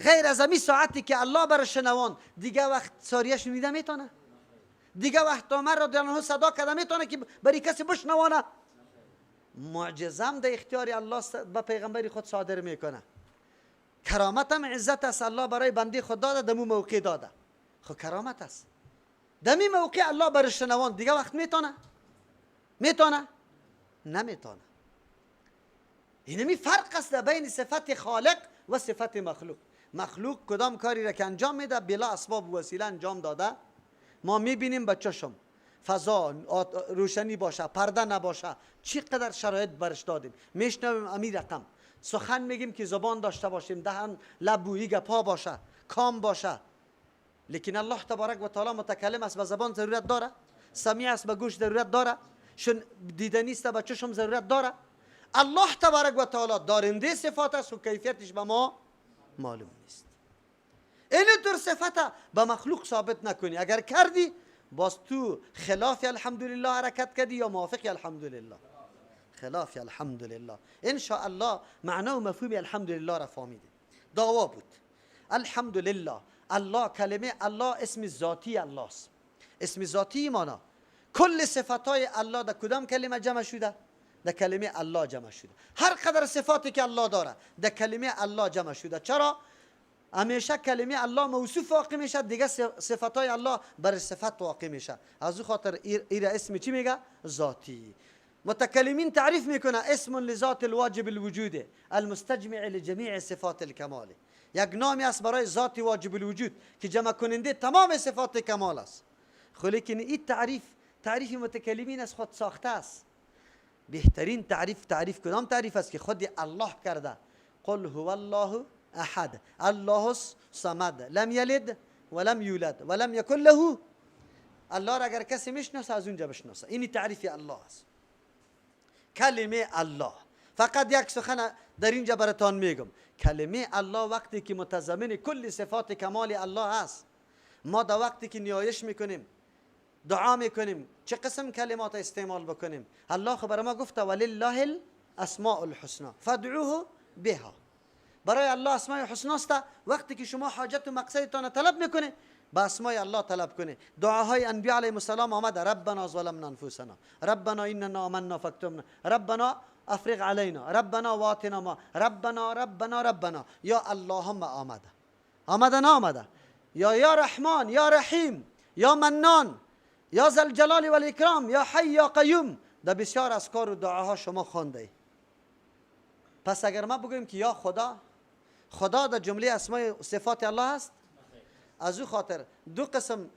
غیر از امی ساعتی که الله بر شنوان، دیگه وقت ساریه شنیده میتونه؟ دیگه وقت عمر رضی الله عنه صدا کرده میتونه که برای کسی بشنوانه؟ معجزه هم در اختیار الله به پیغمبر خود صادر میکنه. کرامت هم عزت است، الله برای بنده خود داده، دمو موقع داده. خب کرامت است. دمی موقع الله برای شنوان، دیگه وقت میتونه؟ میتونه؟ نمیتونه. اینمی فرق است بین صفت خالق و صفت مخلوق. مخلوق کدام کاری را که انجام میده بلا اسباب و وسیله انجام داده. ما میبینیم به چشم فضا روشنی باشه، پرده نباشه، چقدر شرایط برش دادیم. میشنویم امی رقم سخن میگیم که زبان داشته باشیم، دهن لب و گپا باشه، کام باشه. لیکن الله تبارک و تعالی متکلم است، به زبان ضرورت داره، سمیع است، به گوش ضرورت داره، دیدنی است، به چشم ضرورت داره. الله تبارک و تعالی دارنده صفات است و کیفیتش به ما معلوم نیست. این طور صفت به مخلوق ثابت نکنی، اگر کردی باز تو خلاف الحمدلله حرکت کردی یا موافق الحمدلله؟ خلاف الحمدلله. ان شاء الله معنا و مفهوم الحمدلله را فهمیده. دعوا بود الحمدلله. الله، کلمه الله اسم ذاتی الله است. اسم ذاتی مانا کل صفتهای الله در کدام کلمه جمع شده؟ در کلمه الله جمع شده. هر قدر صفاتی که الله داره در کلمه الله جمع شده. چرا؟ همیشه کلمه الله موصوف واقع میشه، دیگه صفتهای الله بر صفت واقع میشه. از او خاطر ایر اسم چی میگه؟ ذاتی. متکلمین تعریف میکنه اسم لذات الواجب الوجود المستجمع لجمیع صفات الکمال. یک نامی است برای ذات واجب الوجود که جمع کننده تمام صفات کمال است. خو لیکن این تعریف تعریف متکلمین از خود ساخته است. بهترین تعریف تعریف کدام تعریف است که خود الله کرده؟ قل هو الله احد الله الصمد لم یلد ولم یولد ولم یکن له. الله را اگر کسی میشناسه از اونجا بشناسه. این تعریف الله است. کلمه الله. فقط یک سخن در اینجا براتان میگم. کلمه الله وقتی که متضمن کل صفات کمال الله است، ما در وقتی که نیایش میکنیم، دعا میکنیم، چه قسم کلمات استعمال بکنیم؟ الله خو برای ما گفته ولله الاسماء الحسنى فادعوه بها. برای الله اسماء حسنا است. وقتی که شما حاجت و مقصدتان طلب میکنه، با اسماء الله طلب کنه. دعاهای انبیاء علیهم السلام آمده ربنا ظلمنا انفسنا ربنا اننا آمنا فاکتبنا ربنا افرغ علینا ربنا واتنا ما ربنا ربنا ربنا. یا اللهم آمده، آمده نه آمده، یا یا رحمان یا رحیم یا منان یا ذا الجلال والاکرام یا حی یا قیوم. در بسیار اذکار و دعاها شما خوانده ای. پس اگر ما بگوییم که یا خدا، خدا در جمله اسماء صفات الله است، از او خاطر دو قسم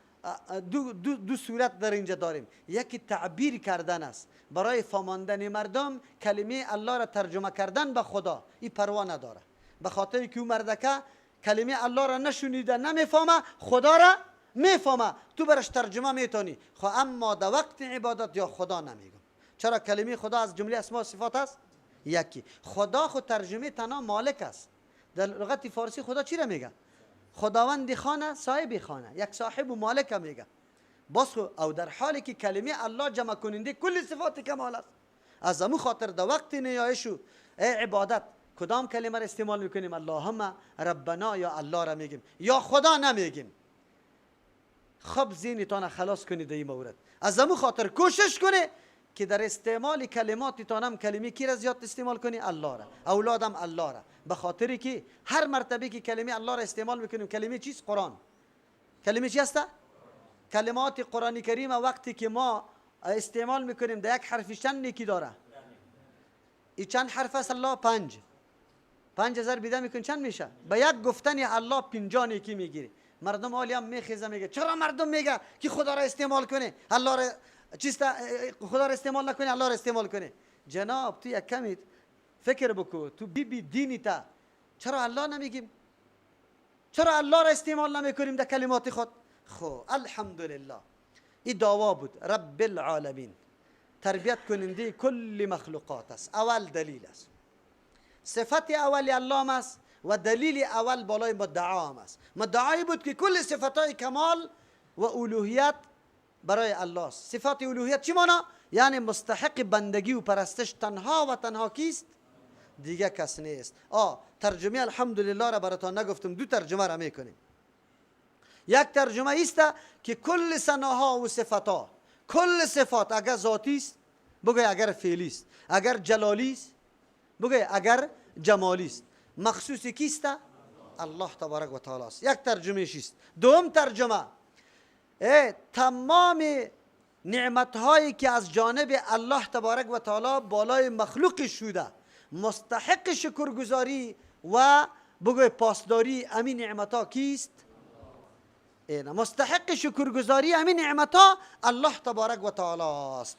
دو, دو, دو صورت در اینجا داریم. یکی تعبیر کردن است برای فهماندن مردم، کلمه الله را ترجمه کردن به خدا، این پروا نداره، به خاطر که او مردکه کلمه الله را نشنیده نمیفهمه، خدا را میفهمه، تو برش ترجمه میتونی. خب اما در وقت عبادت یا خدا نمیگم. چرا؟ کلمه خدا از جمله اسماء صفات است. یکی خدا خود ترجمه تنها مالک است. در لغت فارسی خدا چی را میگه؟ خداوند خانه، صاحب خانه، یک صاحب و مالک میگه. باز او در حالی که کلمه الله جمع کننده کل صفات کمال است. از امو خاطر در وقت نیایش و عبادت کدام کلمه را استعمال میکنیم؟ اللهم ربنا یا الله را میگیم، یا خدا نمیگیم. خب ذهنتان خلاص کنید در این مورد. از امو خاطر کوشش کنه که در استعمال کلماتتان هم کلمه کی را زیاد استعمال کنی؟ الله را. اولادم الله را. به خاطری که هر مرتبه که کلمه الله را استعمال میکنیم، کلمه چیست؟ قرآن. کلمه چی است؟ کلمات قرآن کریم وقتی که ما استعمال میکنیم در یک حرف چند نیکی داره؟ ای چند حرف است الله؟ 5. 5000 بیده میکنی چند میشه؟ به یک گفتن الله 50 نیکی میگیری. مردم عالی هم میخیزه میگه چرا مردم میگه که خدا را استعمال کنه، الله را چیست، خدا را استعمال نکنه، الله را استعمال کنه. جناب تو یک کمی فکر بکو، تو بی بی دینی تا چرا الله نمیگیم؟ چرا الله را استعمال نمیکنیم در کلمات خود؟ خب الحمدلله این دعوا بود. رب العالمین تربیت کننده کل مخلوقات است. اول دلیل است، صفت اول الله است و دلیل اول بالای مدعا هم است. مدعایی بود که کل صفتهای کمال و الوهیت برای الله است. صفات الوهیت چی مانا؟ یعنی مستحق بندگی و پرستش تنها و تنها کیست؟ دیگه کس نیست. ترجمه الحمدلله را براتان نگفتم، دو ترجمه را میکنیم. یک ترجمه است که کل ثناها و صفاتها، کل صفات اگر ذاتی است بگوی، اگر فعلی است، اگر جلالی است بگوی، اگر جمالی است، مخصوص کیست؟ الله تبارک و تعالی است. یک ترجمه است. دوم ترجمه تمام نعمت هایی که از جانب الله تبارک و تعالی بالای مخلوق شده مستحق شکرگزاری و بگوی پاسداری امین نعمت ها کیست؟ مستحق شکرگزاری امین نعمت ها الله تبارک و تعالی است.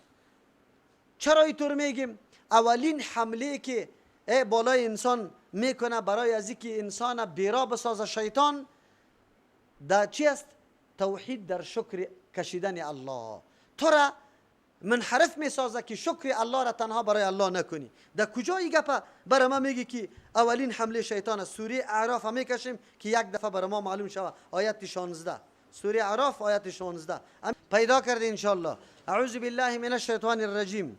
چرا اینطور میگیم؟ اولین حمله که بالای انسان میکنه برای از اینکه انسان بیرا بسازه شیطان در چی است؟ توحید در شکر کشیدن الله. تو را منحرف میسازه که شکر الله را تنها برای الله نکنی. در کجای گپه برای ما میگی که اولین حمله شیطان است؟ سوره اعراف میکشیم که یک دفعه برای ما معلوم شود. آیت 16 سوره اعراف آیت 16 پیدا کرده انشالله. اعوذ بالله من الشیطان الرجیم.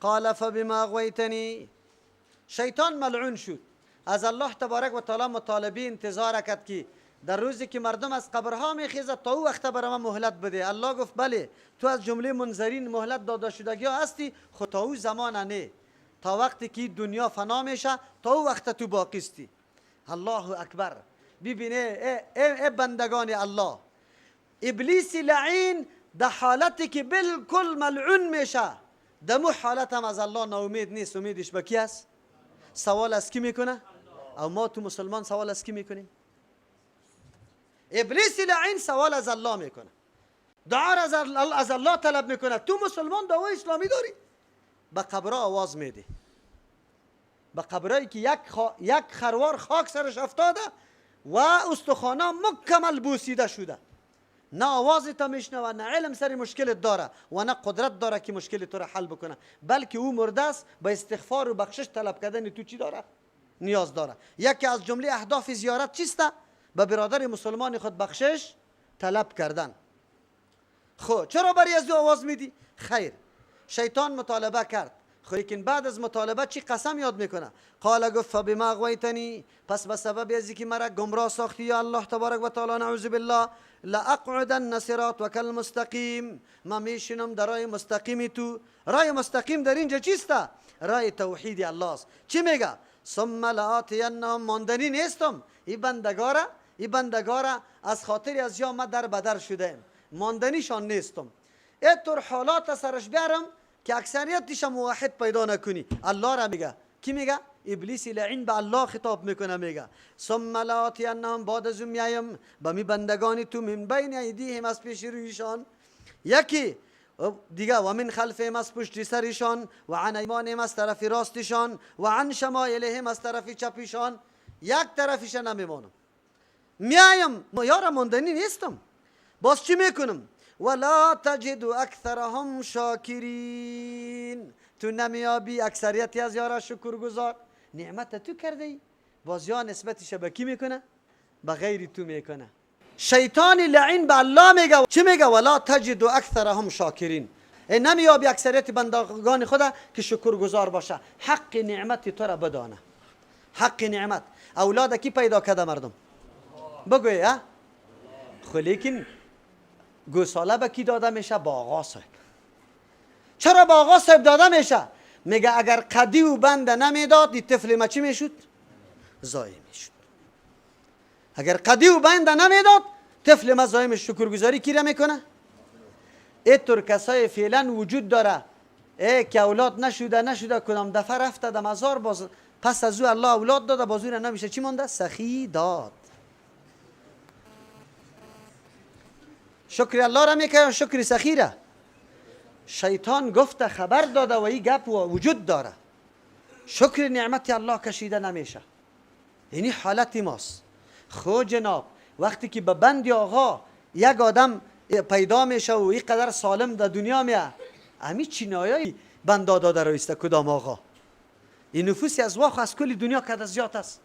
قال فبما اغویتنی. شیطان ملعون شد، از الله تبارک و تعالی مطالبه انتظار کرد که در روزی که مردم از قبرها میخیزد تا او وقت برای ما مهلت بده. الله گفت بله تو از جمله منذرین مهلت داده شدگی ها هستی، خو تا او زمان نه، تا وقتی که دنیا فنا میشه تا او وقت تو باقی استی. الله اکبر. ببینه ای بندگان الله، ابلیس لعین در حالتی که بالکل ملعون میشه، در مو حالت هم از الله ناامید نیست. امیدش به کی است؟ سوال از کی میکنه؟ او ما تو مسلمان سوال از کی میکنیم؟ ابلیس لعین سوال از الله میکنه، دعا را از الله طلب میکنه. تو مسلمان دعای اسلامی داری، به قبرها آواز میدی، به قبرهایی که یک خروار خاک سرش افتاده و استخوانه مکمل بوسیده شده، نه آواز تا میشنوه، نه علم سر مشکلت داره و نه قدرت داره که مشکل تو را حل بکنه، بلکه او مرده است، به استغفار و بخشش طلب کردن تو چی داره؟ نیاز داره. یکی از جمله اهداف زیارت چیست؟ به برادر مسلمان خود بخشش طلب کردن. خب چرا برای از او آواز میدی؟ خیر، شیطان مطالبه کرد، خب لیکن بعد از مطالبه چی قسم یاد میکنه؟ قال گفت فبما اغویتنی، پس به سبب از اینکه مرا گمراه ساختی یا الله تبارک و تعالی، نعوذ بالله، لاقعدن صراطک المستقیم، ما میشینم در راه مستقیم تو. راه مستقیم در اینجا چیست؟ راه توحید الله است. چی میگه؟ ثم لآتینهم، ماندنی نیستم، این بندگاره، این بندگاره از خاطر از یا ما در بدر شدیم، ماندنیشان نیستم. اینطور حالات سرش بیارم که اکثریتش موحد پیدا نکنی. الله را میگه. کی میگه؟ ابلیس لعین به الله خطاب میکنه، میگه ثم لآتینهم، بعد از میایم به می بندگان تو، من بین ایدیهم، از پیش رویشان، یکی دیگه، و من خلفهم، از پشت سرشان، و عن ایمانهم، از طرف راستشان، و عن شمایلهم، از طرف چپشان. یک طرفش نمیمانم، میایم یارا ماندنی نیستم. باز چی میکنم؟ ولا تجد اکثرهم شاکرین، تو نمیابی اکثریتی از یارا شکرگزار. نعمت تو کرده ای، باز یا نسبتش به کی میکنه؟ به غیر تو میکنه. شیطان لعین به الله میگه، چی میگه؟ ولا تجد اکثرهم شاکرین، نمیابی اکثریت بندگان خدا که شکرگزار باشه. حق نعمت تو را بدانه، حق نعمت. اولاد کی پیدا کرده مردم؟ بگوی ها؟ خو لیکن گوساله به کی داده میشه؟ با آقا صاحب. چرا با آقا صاحب داده میشه؟ میگه اگر قدی و بند نمیداد این طفل ما چی میشد؟ ضایع میشد. اگر قدی و بند نمیداد طفل ما ضایع میشد. شکرگزاری کی را میکنه؟ اینطور کسای فعلا وجود داره ای که اولاد نشده کدام دفعه رفته در مزار، باز پس از او الله اولاد داده، باز او را نمیشه چی مونده؟ سخی داد. شکر الله را میکنه، شکر سخی را. شیطان گفته، خبر داده و این گپ وجود داره. شکر نعمت الله کشیده نمیشه. اینی حالت ماست. خو جناب وقتی که به بند آقا یک آدم پیدا میشه و اینقدر سالم در دنیا میه، امی چینایای بندا داده رو کدام آقا؟ این نفوس از واخ از کل دنیا کده زیاد است.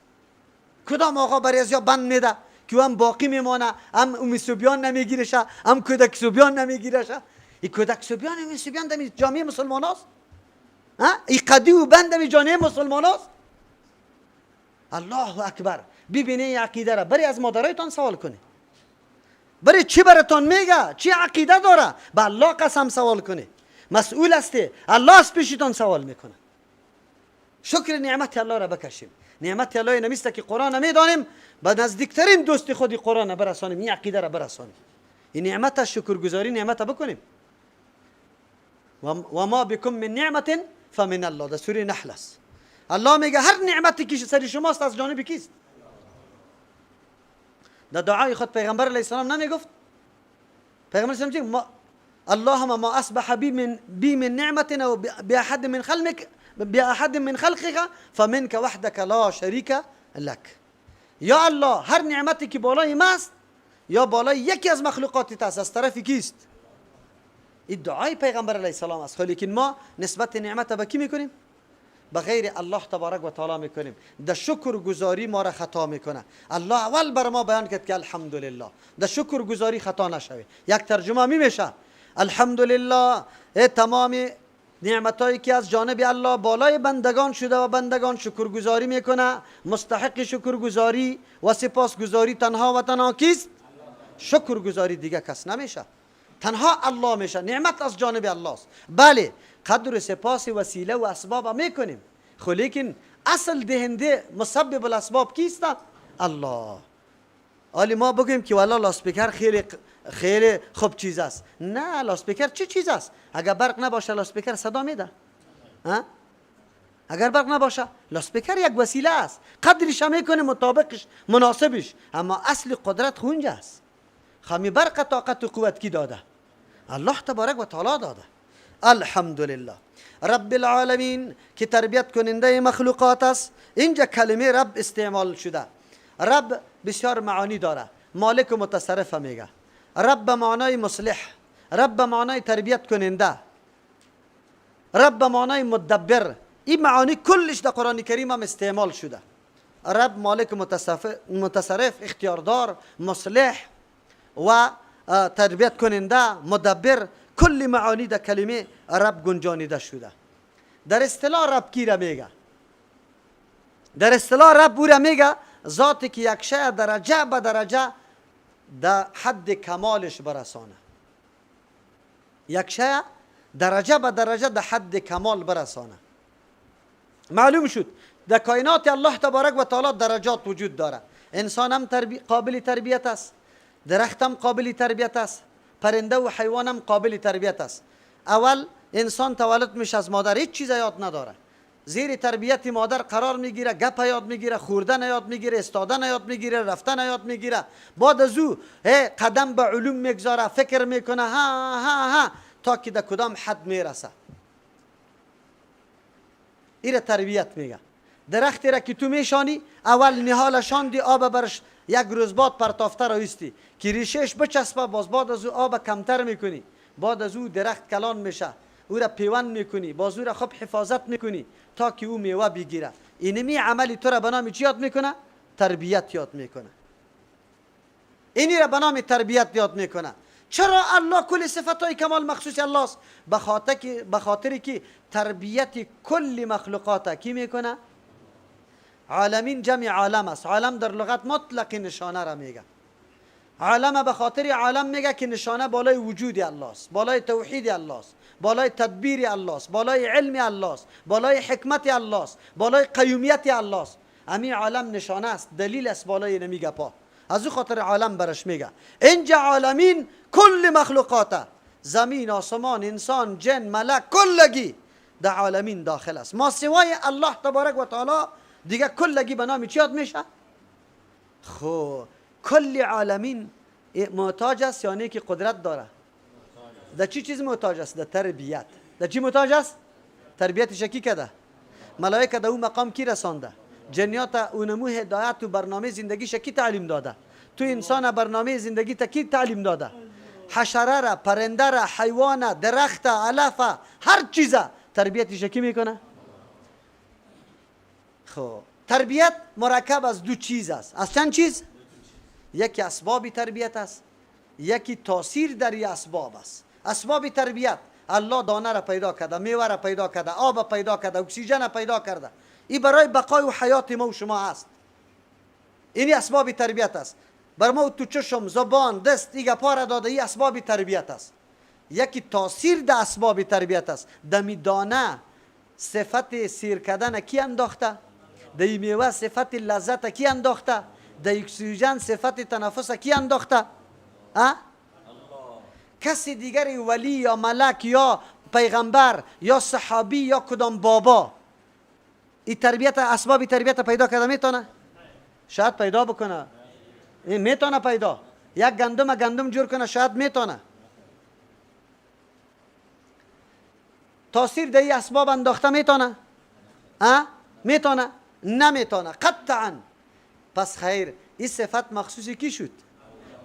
کدام آقا برای از یا بند میده که هم باقی میمانه، هم امی صبیان نمیگیرشه، هم کودک صبیان نمیگیرشه. این کودک صبیان امی صبیان در جامعه مسلمان است. این قدی و بند در جامعه مسلمان است. الله اکبر. ببینی عقیده را بری از مادرایتان سوال کنی، بری چی براتان میگه، چی عقیده داره، به الله قسم سوال کنی. مسئول هستی، الله از پیشتان سوال میکنه. شکر نعمت الله را بکشیم. نعمت الله نمیست که قرآن میدانیم، به نزدیکترین دوست خود قرآن برسانیم، این عقیده را برسانیم. این نعمت شکرگزاری نعمت بکنیم. و ما بكم من نعمت فمن الله، در سوره نحل است. الله میگه هر نعمتی که سر شماست از جانب کیست؟ در دعای خود پیغمبر علیه السلام نمیگفت؟ پیغمبر علیه السلام ما اللهم ما اصبح بی من نعمت او باحد من خلقك باحد من خلقك فمنك وحدك لا شریک لك. یا الله هر نعمتی که بالای ماست یا بالای یکی از مخلوقات است از طرف کیست؟ این دعای پیغمبر علیه السلام است. لیکن ما نسبت نعمت به کی میکنیم؟ به غیر الله تبارک و تعالی میکنیم. در شکر گزاری ما را خطا میکنه. الله اول بر ما بیان کرد که الحمدلله، در شکر گزاری خطا نشوی. یک ترجمه میشه الحمدلله تمام نعمتایی که از جانب الله بالای بندگان شده و بندگان شکرگزاری میکنه، مستحق شکرگزاری و سپاسگزاری تنها و تنها کیست؟ شکرگزاری دیگه کس نمیشه، تنها الله میشه. نعمت از جانب الله است. بله قدر سپاس وسیله و اسباب میکنیم، خو لیکن اصل دهنده مسبب الاسباب کیست؟ الله. حالی ما بگوییم که والا لاسپیکر خیلی خیلی خوب چیز است. نه، لاسپیکر چه چیز است؟ اگر برق نباشه لاسپیکر صدا میده؟ اگر برق نباشه لاسپیکر یک وسیله است، قدرش میکنه مطابقش مناسبش، اما اصل قدرت خونجا است. خمی برق طاقت و قوت کی داده؟ الله تبارک و تعالی داده. الحمدلله رب العالمین که تربیت کننده مخلوقات است. اینجا کلمه رب استعمال شده. رب بسیار معانی داره. مالک و متصرف میگه. رب به معنای مصلح، رب به معنای تربیت کننده، رب به معنای مدبر. این معانی کلش در قرآن کریم هم استعمال شده. رب مالک متصرف، اختیاردار، مصلح و تربیت کننده، مدبر، کل معانی در کلمه رب گنجانیده شده. در اصطلاح رب کی را میگه؟ در اصطلاح رب او را میگه ذاتی که یک شی درجه به درجه در حد کمالش برسانه. یک شی درجه به درجه در حد کمال برسانه. معلوم شد در کائنات الله تبارک و تعالی درجات وجود داره. انسان هم قابل تربیت است، درخت هم قابل تربیت است، پرنده و حیوان هم قابل تربیت است. اول انسان تولد میشه از مادر، هیچ چیز یاد نداره، زیر تربیت مادر قرار میگیره، گپ یاد میگیره، خوردن یاد میگیره، استادن یاد میگیره، رفتن یاد میگیره. بعد از او قدم به علوم میگذاره، فکر میکنه، ها ها ها، تا که در کدام حد میرسه. ایره تربیت میگه. درختی را که تو میشانی، اول نهال شاندی، آب برش یک روز بعد پرتافته را ایستی که ریشهش بچسبه، باز بعد از او آب کمتر میکنی، بعد از او درخت کلان میشه، او را پیوند میکنی، باز او را خوب حفاظت میکنی تا که او میوه بگیره. اینمی عملی تو را به نام چی یاد میکنه؟ تربیت یاد میکنه. اینی را به نام تربیت یاد میکنه. چرا الله کل صفتهای کمال مخصوص الله است؟ به خاطر که تربیت کل مخلوقات کی میکنه؟ عالمین جمع عالم است. عالم در لغت مطلق نشانه را میگه. عالم به خاطر عالم میگه که نشانه بالای وجود الله است، بالای توحید الله است، بالای تدبیر الله است، بالای علم الله است، بالای حکمت الله است، بالای قیومیت الله است. همین عالم نشانه است، دلیل است بالای نمیگه پا. از او خاطر عالم برش میگه. اینجا عالمین کل مخلوقاته، زمین، آسمان، انسان، جن، ملک، کلگی در عالمین داخل است. ما سوای الله تبارک و تعالی دیگه کلگی به نام چی یاد میشه؟ خب کل عالمین محتاج است، یعنی که قدرت داره. در چی چیز محتاج است؟ در تربیت. در چی محتاج است؟ تربیتش کی کده؟ ملائکه در اون مقام کی رسانده؟ جنیات اونمو هدایت و برنامه زندگیش کی تعلیم داده؟ تو انسان برنامه زندگی تا کی تعلیم داده؟ حشره را، پرنده را، حیوان، درخت، علف، هر چیزه تربیتش کی میکنه؟ خب تربیت مرکب از دو چیز است. از چند چیز؟ یکی اسباب تربیت است، یکی تاثیر در این اسباب است. اسباب تربیت الله دانه را پیدا کرده، میوه را پیدا کرده، آب پیدا کرده، اکسیژن را پیدا کرده. این برای بقای و حیات ما و شما است. این اسباب تربیت است. بر ما تو چشم، زبان، دست ایگه پاره داده، این اسباب تربیت است. یکی تاثیر ده اسباب تربیت است. دمی دانه صفت سیر کردن کی انداخته؟ دی میوه صفت لذت کی انداخته؟ دی اکسیژن صفت تنفس کی انداخته؟ ها؟ کسی دیگری ولی یا ملک یا پیغمبر یا صحابی یا کدام بابا این تربیت اسباب تربیت پیدا کرده میتونه؟ شاید پیدا بکنه، میتونه پیدا. یک گندم گندم جور کنه شاید میتونه. تاثیر در اسباب انداخته میتونه؟ ها؟ میتونه؟ نمیتونه قطعا. پس خیر، این صفت مخصوصی کی شد؟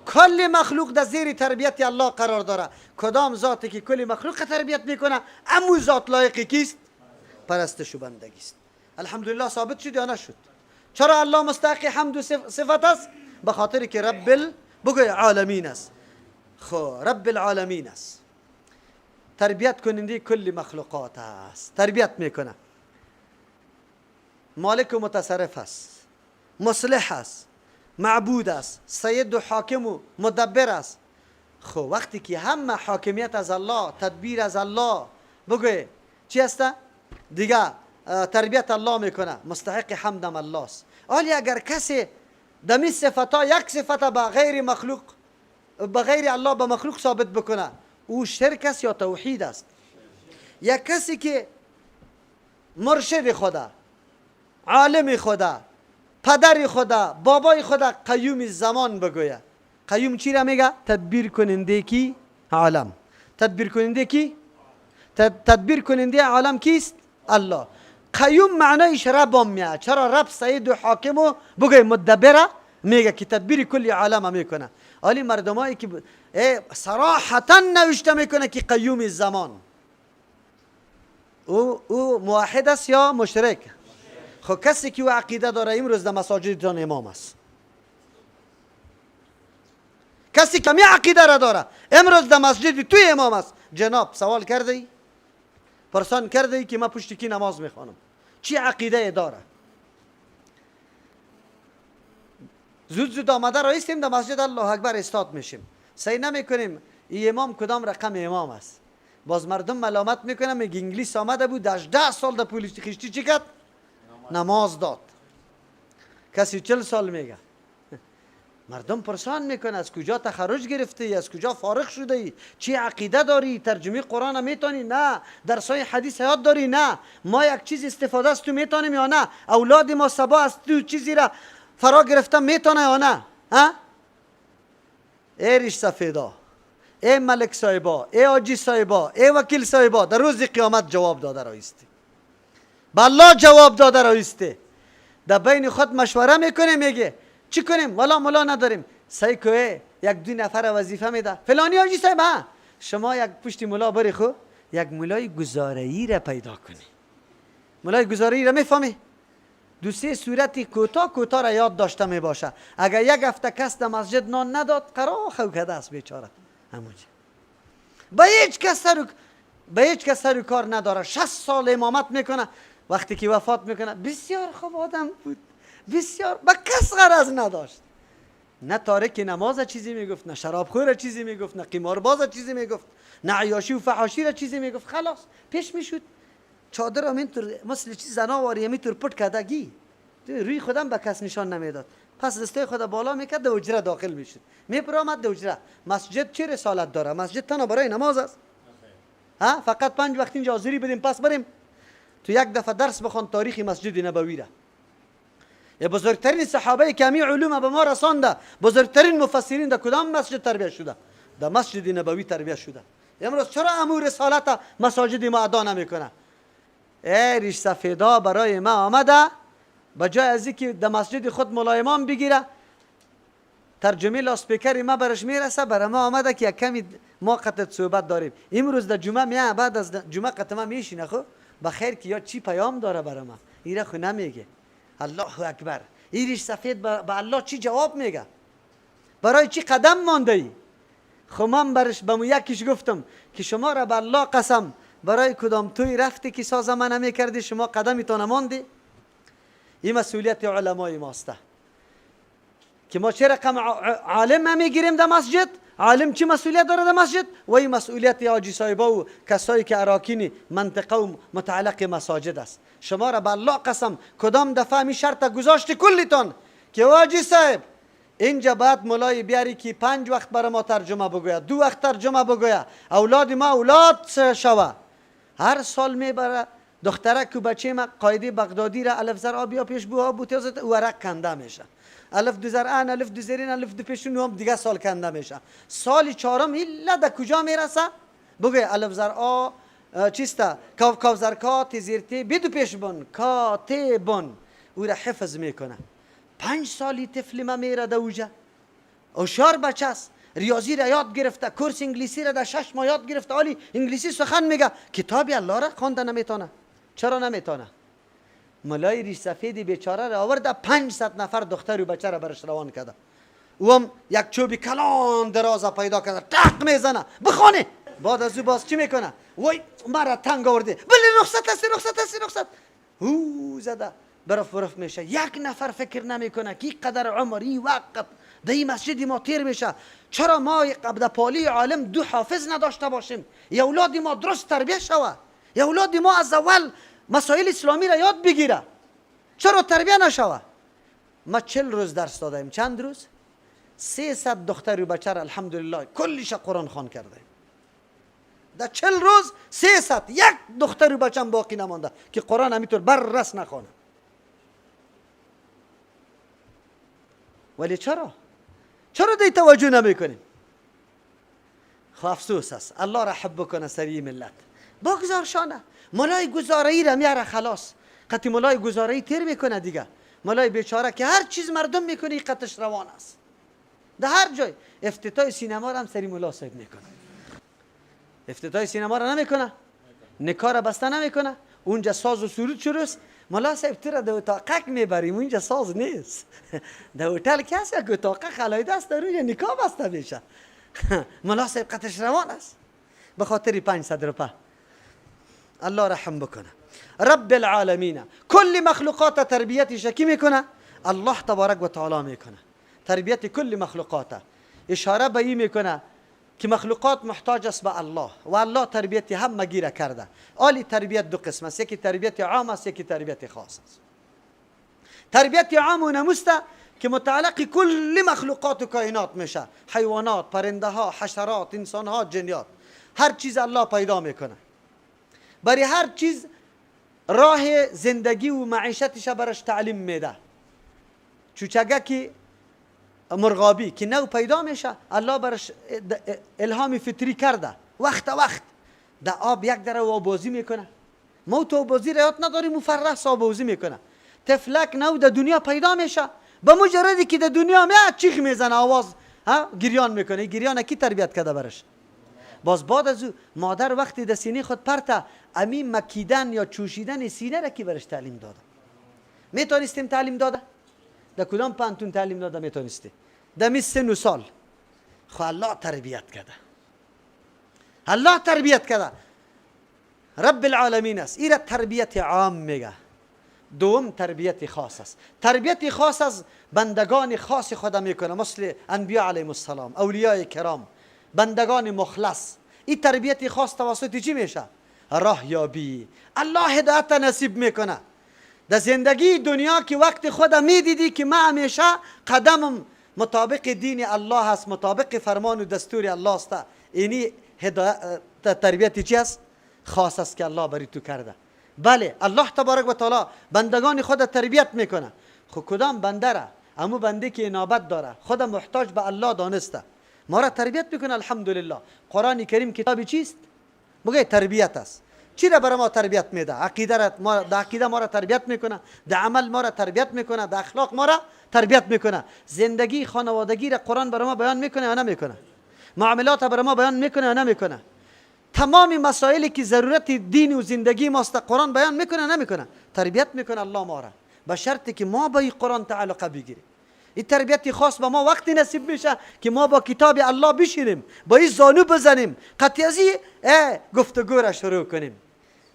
کل مخلوق در زیر تربیت الله قرار داره. کدام ذاتی که کل مخلوق تربیت میکنه امو ذات لایق کیست؟ پرستش و بندگی است. الحمدلله ثابت شد یا نشد؟ چرا الله مستحق حمد و صفت است؟ به خاطر که رب بگوی عالمین است. خب رب العالمین است، تربیت کننده کل مخلوقات است، تربیت میکنه. مالک و متصرف است، مصلح است، معبود است، سید و حاکم و مدبر است. خب وقتی که همه حاکمیت از الله، تدبیر از الله، بگوی چی است؟ دیگه تربیت الله میکنه، مستحق حمدم الله است. ولی اگر کسی دمی صفتا یک صفت به غیر مخلوق، به غیر الله، به مخلوق ثابت بکنه، او شرک است یا توحید است؟ یک کسی که مرشد خدا، عالم خدا، پدر خدا، بابای خدا، قیوم زمان بگویه. قیوم چی را میگه؟ تدبیر کننده کی؟ عالم. تدبیر کننده کی؟ تدبیر کننده عالم کیست؟ الله. قیوم معنایش رب هم میاد. چرا رب سید و حاکم و بگوی مدبره میگه که تدبیر کلی عالم میکنه. ولی مردمایی که صراحتا نوشته میکنه که قیوم زمان، او موحد است یا مشرک؟ خب کسی که او عقیده داره امروز در مساجدتان امام است. کسی که می عقیده را داره امروز در مسجد توی امام است. جناب سوال کرده ای؟ پرسان کرده ای که ما پشت کی نماز میخوانم؟ چی عقیده داره؟ زود زود آمده را ایستیم در مسجد الله اکبر استاد میشیم، سعی نمیکنیم ای امام کدام رقم امام است. باز مردم ملامت میکنه، میگه انگلیس آمده بود 18 سال در پولیس خشتی چی کرد؟ نماز داد. کسی 40 سال میگه. مردم پرسان میکنه از کجا تخرج گرفته ای، از کجا فارغ شده ای، چی عقیده داری، ترجمه قرآن میتونی؟ نه. درسای حدیث یاد داری؟ نه. ما یک چیز استفاده از تو میتونیم یا نه؟ اولاد ما سبا از تو چیزی را فرا گرفته میتونه یا نه؟ ها؟ ای ریش سفیدا، ای ملک صاحبا، ای حاجی صاحبا، ای وکیل صاحبا، در روز قیامت جواب داده رایستی، به الله جواب داده رایستی. در بین خود مشوره میکنه، میگه چی کنیم؟ والا ملا نداریم. سعی که یک دو نفر وظیفه میده، فلانی حاجی صاحب شما یک پشت ملا بری، خو یک ملای گزاره‌ای را پیدا کنی. ملای گزاره‌ای را میفهمی؟ دو سه صورت کوتاه کوتاه را یاد داشته می باشه. اگر یک هفته کس در مسجد نان نداد، قرار خو کرده است بیچاره. همونجا به هیچ کس سر به هیچ کس سر کار نداره. 60 سال امامت میکنه، وقتی که وفات میکنه بسیار خوب آدم بود، بسیار به کس غرض نداشت، نه تارک نماز چیزی میگفت، نه شرابخور چیزی میگفت، نه قمارباز چیزی میگفت، نه عیاشی و فحاشی را چیزی میگفت. خلاص پیش میشد چادر هم اینطور مثل چیز زناواری اینطور پت کردگی روی خودم به کس نشان نمیداد. پس دسته خود بالا میکرد، در حجره داخل میشد، میپرامد در حجره. مسجد چه رسالت داره؟ مسجد تنها برای نماز است. ها فقط 5 وقت اینجا حاضری بدیم پس بریم. تو یک دفعه درس بخوان تاریخ مسجد نبوی را. یه بزرگترین صحابه که همی علوم به ما رسانده، بزرگترین مفسرین در کدام مسجد تربیت شده؟ در مسجد نبوی تربیت شده. امروز چرا امو رسالت مساجد ما ادا نمیکنه؟ ای ریش سفیدا برای ما آمده، به جای از اینکه در مسجد خود ملا امام بگیره، ترجمه لاسپیکر ما برش میرسه، برای ما آمده که یک کمی ما قطعت صحبت داریم. امروز در جمعه میه، بعد از جمعه قطعه ما میشینه، خو بخیر که یا چی پیام داره برای ما، ایره خو نمیگه. الله اکبر، این ریش سفید به الله چی جواب میگه؟ برای چی قدم مانده ای؟ خو من برش به یکیش گفتم که شما را به الله قسم، برای کدام توی رفتی که ساز من نمیکردی، شما قدمی تا نماندی؟ این مسئولیت علمای ماسته. که ما چه رقم عالم میگیریم در مسجد، عالم چه مسئولیت داره در مسجد، و این مسئولیت حاجی صاحبا و کسایی که اراکین منطقه و متعلق مساجد است. شما را به الله قسم کدام دفعه می شرط گذاشت کلیتان که حاجی صاحب اینجا باید ملای بیاری که 5 وقت برای ما ترجمه بگوید، 2 وقت ترجمه بگوید، اولاد ما اولاد شوه. هر سال میبره دخترک و بچه ما قاعده بغدادی را الف زر آبیا پیش بوها بوتیازت ورق کنده میشه، الف دو زر ان، الف دو زرین، الف دو پیشون هم دیگه سال کنده میشه. سال چهارم الا در کجا میرسه؟ بگوی الف زر آ چیسته؟ کاف کاف زر کا تی زیر تی بی دو پیش بن کا تی بن، او را حفظ میکنه. 5 سالی طفل ما میره در اوجه، هوشیار بچه است، ریاضی را یاد گرفته، کورس انگلیسی را در 6 ماه یاد گرفته، حالی انگلیسی سخن میگه، کتاب الله را خوانده نمیتونه. چرا نمیتونه؟ ملای ریش سفید بیچاره را آورده 500 نفر دختر و بچه را برش روان کرده، او هم یک چوبی کلان دراز پیدا کرده تق میزنه بخوانه. بعد از او باز چی میکنه؟ وای مرا تنگ آورده، بله رخصت هستی رخصت هستی رخصت، او زده برف برف میشه. یک نفر فکر نمیکنه که قدر عمری وقت در این مسجد ما تیر میشه، چرا ما قبل پالی عالم 2 حافظ نداشته باشیم؟ یا اولاد ما درست تربیه شوه، یا اولاد ما از اول مسائل اسلامی را یاد بگیره، چرا تربیه نشوه؟ ما 40 روز درس دادیم. چند روز؟ 300 دختر و بچه را الحمدلله کلش قرآن خوان کردیم. در 40 روز 300 یک دختر و بچه باقی نمانده که قرآن همینطور بررس نخوانه. ولی چرا؟ چرا دی توجه نمیکنیم؟ خب افسوس است. الله را حب بکنه سری ملت، بگذار شانه ملای گزاره‌ای را میاره، خلاص قطی ملای گزاره‌ای تیر میکنه دیگه. ملای بیچاره که هر چیز مردم میکنه قطش روان است در هر جای. افتتاح سینما را هم سری ملا صاحب میکنه، افتتاح سینما را نمیکنه، نکاح را بسته نمیکنه، اونجا ساز و سرود شروع است. ملا صاحب تو را در اتاقک میبریم، اونجا ساز نیست، در هتل کسی که اتاق خلایده است در اونجا نکاح بسته میشه. ملا صاحب قطش روان است به خاطر 500 روپه. الله رحم بکنه. رب العالمین کل مخلوقات تربیتش کی میکنه؟ الله تبارک و تعالی میکنه تربیت کل مخلوقات. اشاره به این میکنه که مخلوقات محتاج است به الله و الله تربیت هم گیره کرده. آلی تربیت 2 قسم است، یکی تربیت عام است، یکی تربیت خاص است. تربیت عام و نموسته که متعلق کل مخلوقات و کائنات میشه، حیوانات، پرنده ها، حشرات، انسان ها، جنیات، هر چیز الله پیدا میکنه. برای هر چیز راه زندگی و معیشتش برش تعلیم میده. چوچگه که مرغابی که نو پیدا میشه الله برش الهام فطری کرده، وقت وقت در آب یک دره و بازی میکنه. ما تو بازی را یاد نداریم، مفرح صاحب بازی میکنه. طفلک نو در دنیا پیدا میشه، به مجردی که در دنیا میاد چیخ میزنه، آواز ها گریان میکنه. گریان کی تربیت کرده برش؟ باز بعد از او مادر وقتی در سینه خود پرته امی مکیدن یا چوشیدن سینه را کی برش تعلیم داده؟ میتونستیم تعلیم داده؟ در کدام پانتون تعلیم داده میتونستی؟ در می سن و سال. خو الله تربیت کرده، الله تربیت کرده، رب العالمین است. ایره تربیت عام میگه. دوم تربیت خاص است. تربیت خاص از بندگان خاص خدا میکنه، مثل انبیاء علیهم السلام، اولیاء کرام، بندگان مخلص. این تربیت خاص توسط چی میشه؟ راه یابی. الله هدایت نصیب میکنه. در زندگی دنیا که وقت خدا میدیدی که من همیشه قدمم مطابق دین الله است، مطابق فرمان و دستور الله است، اینی هدایت تربیت چی است؟ خاص است که الله بری تو کرده. بله الله تبارک و تعالی بندگان خود تربیت میکنه. خب کدام بنده را؟ امو بنده که انابت داره، خود محتاج به الله دانسته، ما را تربیت میکنه. الحمدلله قرآن کریم کتاب چیست؟ بگه تربیت است. چی را برای ما تربیت میده؟ عقیده را، ما در عقیده ما را تربیت میکنه، در عمل ما را تربیت میکنه، در اخلاق ما را تربیت میکنه. زندگی خانوادگی را قرآن برای ما بیان میکنه یا نمیکنه؟ معاملات برای ما بیان میکنه یا نمیکنه؟ تمام مسائلی که ضرورت دین و زندگی ماست قرآن بیان میکنه نمیکنه؟ تربیت میکنه الله ما را، به شرطی که ما با این قرآن تعلق بگیریم. این تربیت خاص به ما وقتی نصیب میشه که ما با کتاب الله بشینیم، با این زانو بزنیم، قطعی از گفتگو را شروع کنیم،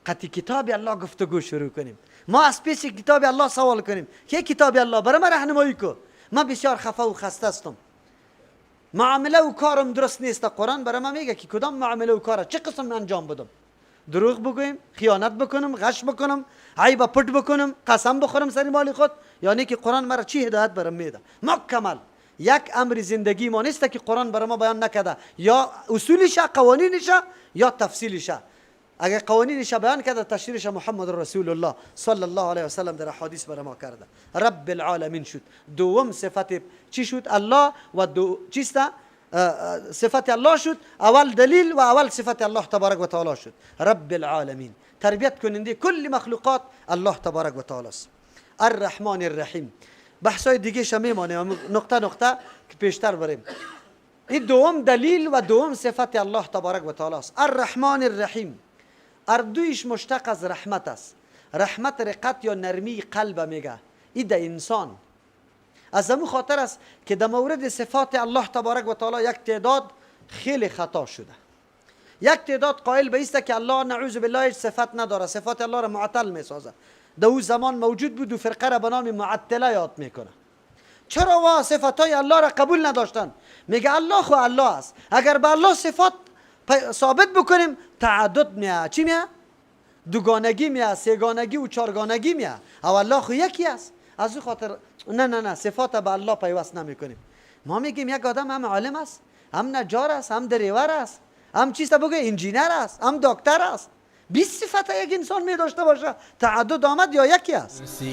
قطعی کتاب الله گفتگو شروع کنیم. ما از پیش کتاب الله سوال کنیم که کتاب الله برای ما راهنمایی کو، من بسیار خفه و خسته هستم، معامله و کارم درست نیست. قرآن برای من میگه که کدام معامله و کار چه قسم انجام بدم؟ دروغ بگویم، خیانت بکنم، غش بکنم، عیب پټ بکنم، قسم بخورم سر مال خود؟ یعنی که قرآن مرا چی هدایت برام میده؟ مکمل یک امر زندگی ما نیست که قرآن برای ما بیان نکرده، یا اصولش، قوانینش، یا تفصیلش. اگر قوانینش بیان کرده، تشریحش محمد رسول الله صلی الله علیه و سلم در احادیث برای ما کرده. رب العالمین شد دوم صفت. چی شد؟ الله و دو چیست؟ صفت الله شد. اول دلیل و اول صفت الله تبارک و تعالی شد رب العالمین، تربیت کننده کل مخلوقات الله تبارک و تعالی است. الرحمن الرحیم، بحثای دیگه میمانه، نقطه نقطه که پیشتر بریم. این دوم دلیل و دوم صفت الله تبارک و تعالی است. الرحمن الرحیم، اردویش مشتق از رحمت است. رحمت رقت یا نرمی قلب میگه، این ده انسان. از همون خاطر است که در مورد صفات الله تبارک و تعالی یک تعداد خیلی خطا شده. یک تعداد قائل به است که الله نعوذ بالله هیچ صفت نداره، صفات الله را معطل میسازه. در او زمان موجود بود و فرقه را به نام معطله یاد میکنه. چرا وا صفات های الله را قبول نداشتن؟ میگه الله خو الله است، اگر به الله صفات ثابت بکنیم تعدد میه. چی میه؟ دوگانگی میه، سه‌گانگی و چهارگانگی میه. او الله خو یکی است. از او خاطر نه نه نه، صفات به الله پیوست نمیکنیم. ما میگیم یک آدم هم عالم است، هم نجار است، هم دریور است، هم چیست بگه انجینر است، هم دکتر است. 20 صفت یک انسان می داشته باشه، تعدد آمد یا یکی است؟